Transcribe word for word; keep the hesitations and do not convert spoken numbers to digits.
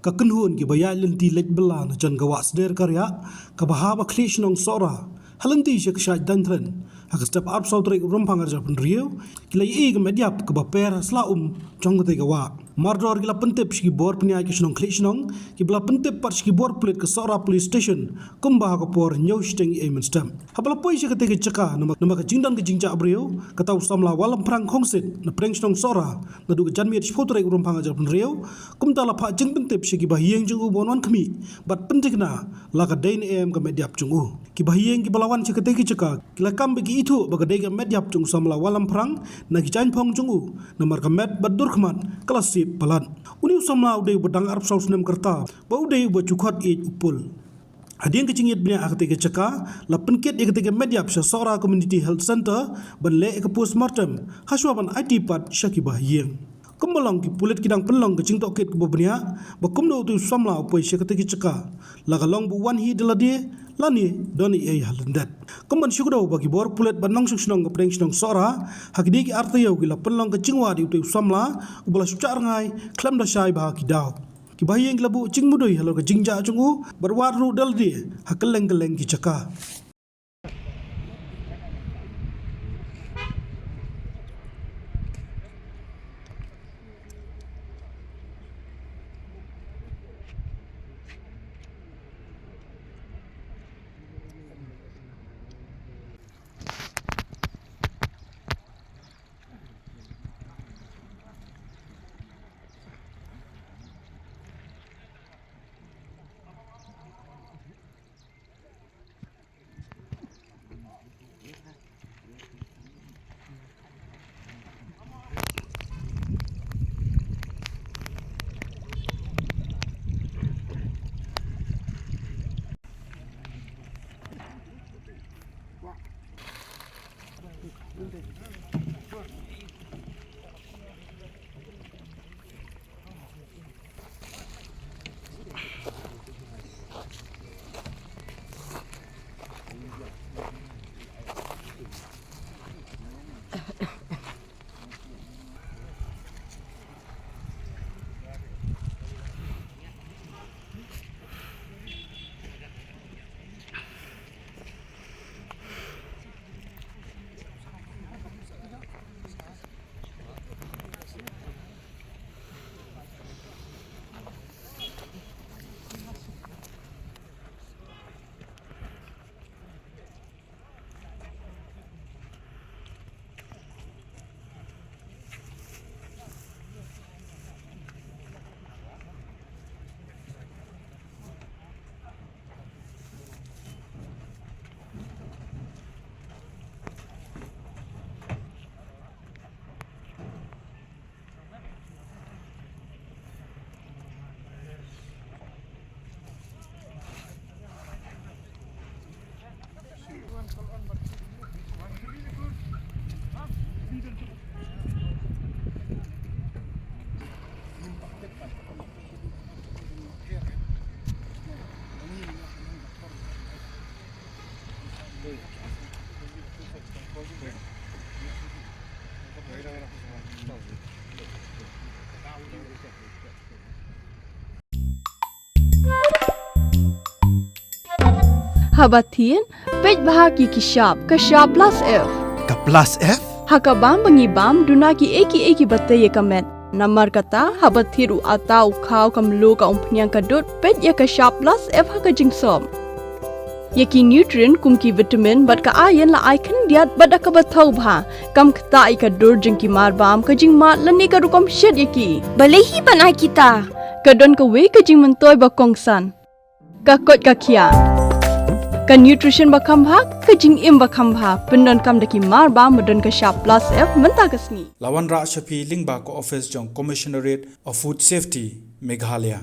Ka kynhun kiba ïaid lynti leit bylla na jan ka wah sder ka riah kaba ha ba khlieh shnong Sohra, ha lynti sha ka shaid Daintren, ha ka step arphew saw tarik Rymphang arhajar arphew hynriew, ki la ïohi ka met ïap kaba per ha sla um jong katei ka wah. Mardor ki la pyntip sha ki bor pynïaid ka shnong khlieh shnong, kiba la pyntip pat sha ki bor pulit ka Sohra Police Station kumba ha ka por hynñiew shiteng eiei mynstep. Haba la poi sha katei ka jaka, namar, namar ka jingdon ka jingjah briew, kata u samla Wahlamprang Khongsit na pdeng shnong Sohra, naduh ka janmiet shiphew tarik Rymphang arhajar arphew hynriew, kumta la phah jingpyntip sha ki bahaïing jong u ban wan khmih bad pynthikna la ka dei ne em ka met ïap jong u. Ki bahaïing kiba la wan sha katei ka jaka ki la kam ba ki ithuh ba ka dei ka met ïap jong u samla Wahlamprang na ki jaiñphong jong u, namar ka met bad durkhmat ka la sip palat. Une u samla u dei uba dang arphew saw snem ka rta bad u dei uba ju khot ïeit u pul. Hadien ka jingïaid bniah ha katei ka jaka, la pynkit ïa katei ka met ïap sha Sohra Community Health Centre ban leh ïa ka postmortem, hashwa ban aiti pat sha ki bahaïing. Kumba long, ki pulit ki dang pynlong ka jingtohkit kaba bniah ba kumno utei u samla u poi sha katei ka jaka, la ka long ba u wan hi da lade lane don ei ei ha lyndet. Kumban shu kdew ba ki bor pulit bad nongshong shnong ka pdeng shnong Sohra, ha kine ki ar taïew ki la pynlong ka jingwad ïa utei u samla uba la shu jah rngai khlem da shai bha ki daw. Ki bahaïing ki la buh jingmudui halor ka jingjah jong u bad wad ruh da lade ha kylleng kylleng ki jaka. Haba thied, peit bha ki ki shap, ka shap plus F. Ka plus F? Ha ka bam ba ngi bam, duna kiei kiei kiba tei ïa ka met. Namar kata, haba thied u atta, u khaw, ka mluh, ka umphniang, ka dud, peit ïa ka shap plus F ha ka jingsop. Ïa ki nutrient kum ki vitamin bad ka iron la ai khyndiat bad da kaba thaw bha, kam ktah ïa ka dur jong ki mar bam, ka jingmad lane ka rukom shet ïa ki. Balei hi ban ai kita? Ka don kawei ka jingmyntoi ba kongsan. Ka koit ka khiah. Ka nutrition ba kham bha, ka jingim ba kham bha, pyndonkam da ki mar bam ba don ka shap plus F mynta ka sngi. La wanrah sha phi lyngba ka office jong Commissionerate of Food Safety, Meghalaya.